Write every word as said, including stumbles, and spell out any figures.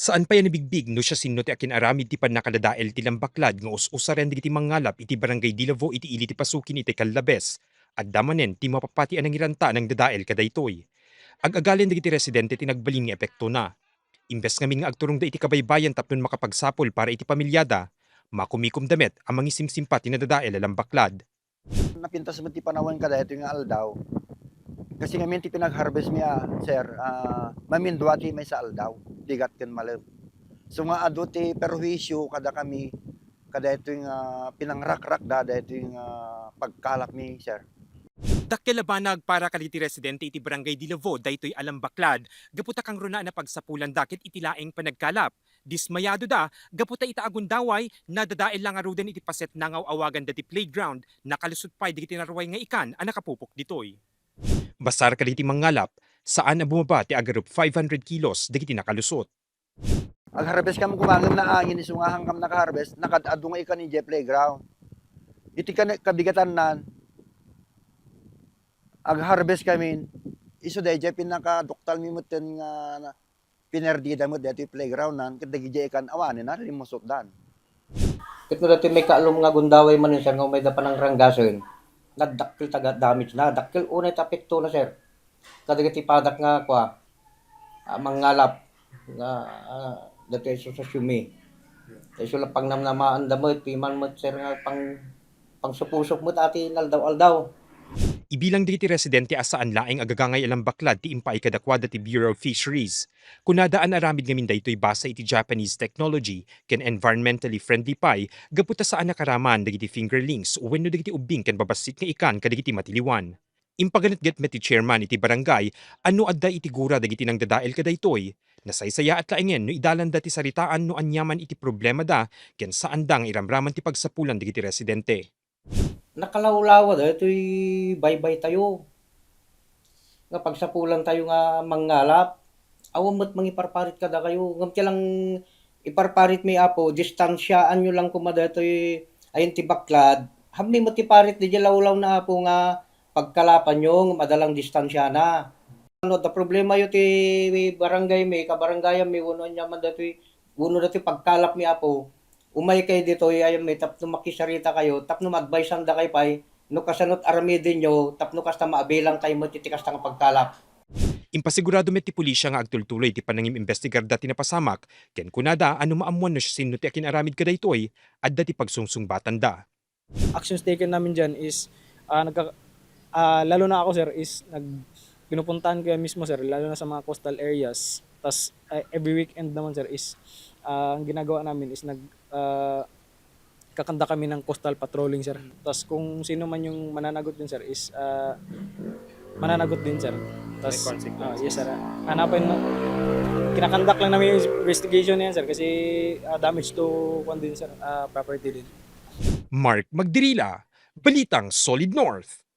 Saan pay a nabigbig no siasino ti akin-aramid ti pannakadadael ti lambaklad nga us-usaren dagiti mangngalap iti Barangay Dilavo iti ili ti Pasukin iti Callabes. Adda manen ti mapapati a nangiranta a nangdadael kadaytoy. Ag-agalen dagiti residente ti nagbalin nga epektona. Imbes ngamin nga agturongda iti kabaybayan tapno makapagsapul para iti pamiliada, makumikomda met a mangisimsimpa ti nadadael a lambaklad. Napintas met ti panawen kadaytoy nga aldaw. Kasi ngamin ti pinag-harvest mi, ah, sir, ah, mamindua ti maysa aldaw, bigat ken malem. So nga adu ti perhuisyo kadakami, kadaytoy nga pinangrakrakda, daytoy nga pagkalap mi, sir. Dakkel a banag para kadagiti residente iti Barangay Dilavo daytoy a lambaklad, gapu ta kangrunaan a pagsapulanda ket iti laeng panagkalap. Dismayadoda gapu ta ita a gundaway, nadadael la ngaruden iti paset nga aw-awaganda ti playground, nakalusot pay dagiti narway nga ikan a nakapupok ditoy. Basar kadagiti mangngalap, saan a bumaba ti agarup five hundred kilos dagiti nakalusot. Ag-harvest kam koma ngem naangin isu nga haan kam naka-harvest, nakad-adu nga ikan idiay playground. Iti kan-, kabigatannan, ag-harvest kamin, isu daydiay pinakaduktal mi metten nga na-, pinerdida met daytoy playgroundnan, ket dagidiay ikan awanen na, limmusotdan. Ket no daytoy maikaalum nga gundaway manen, sir, nga umayda panangranggasen, nadakkel ta ga-, damage na, dakkel unay ta apektona, sir. Kadagiti padak nga, kua, ah, mangngalap nga, ah, daytoy isu sa siumi. Isu la pangnamnamaanda met, piman met, sir, nga pang-, pangsupusok met a ti inaldaw-aldaw. Ibilang dagiti residente a saan laeng a gagangay a lambaklad ti impaay kadakuada ti Bureau of Fisheries. Kunada a naaramid ngamin daytoy base iti Japanese technology ken environmentally friendly pay gapu ta saan a karaman dagiti fingerlings wenno dagiti ubbing ken babassit nga ikan kadagiti matiliwan. Impaganetget met ti chairman iti barangay a no adda iti gura dagiti nangdadael kadaytoy, nasaysayaat laengen no idalanda ti saritaan no aniaman iti problemada ken saanda nga iramraman ti pagsapulan dagiti residente. Nakalawlawa daytoy baybaytayo nga pagsapulantayo nga mangngalap. Awan met mangiparparit kadakayo. Ngem ti lang iparparitmi, Apo, distansiaanyo lang koma daytoy ayan ti baklad. Hammi met ti parit diay lawlawna, Apo, nga pagkalapanyo ngem adda lang distansiana. No adda problemayo ti barangaymi, kabarangayanmi, wenno aniaman daytoy, wenno daytoy pagkalapmi, Apo, umaykay ditoy, ayanmi, tapno makisarita kayo, tapno ma-advise-an dakay pay no kasano ti aramidenyo tapno kasta maabilang kayo met iti kasta nga pagkalap. Impasigurado met ti pulisya nga agtultuloy ti panangimbestigarda ti napasamak ken kunada a no maammuan no siasino ti akin-aramid kadaytoy, adda ti pagsungsungbatanda. Actions taken namin dyan is, ah, nagka-, ah, lalo na ako, sir, is nag-, pinupuntahan ko yan mismo, sir, lalo na sa mga coastal areas. Tas, ah, every weekend naman, sir, is, ah, ang ginagawa namin is nag-, ah, kakanda kami ng coastal patrolling, sir. Tas kung sino man yung mananagot dun, sir, is, ah, mananagot din, sir. Tas, May consequences. Ah, yes, sir. Hanapin mo. Kinakandak lang namin yung investigation na yan, sir, kasi, ah, damage to, kwan din, sir, ah, property din. Mark Magdirila, Balitang Solid North.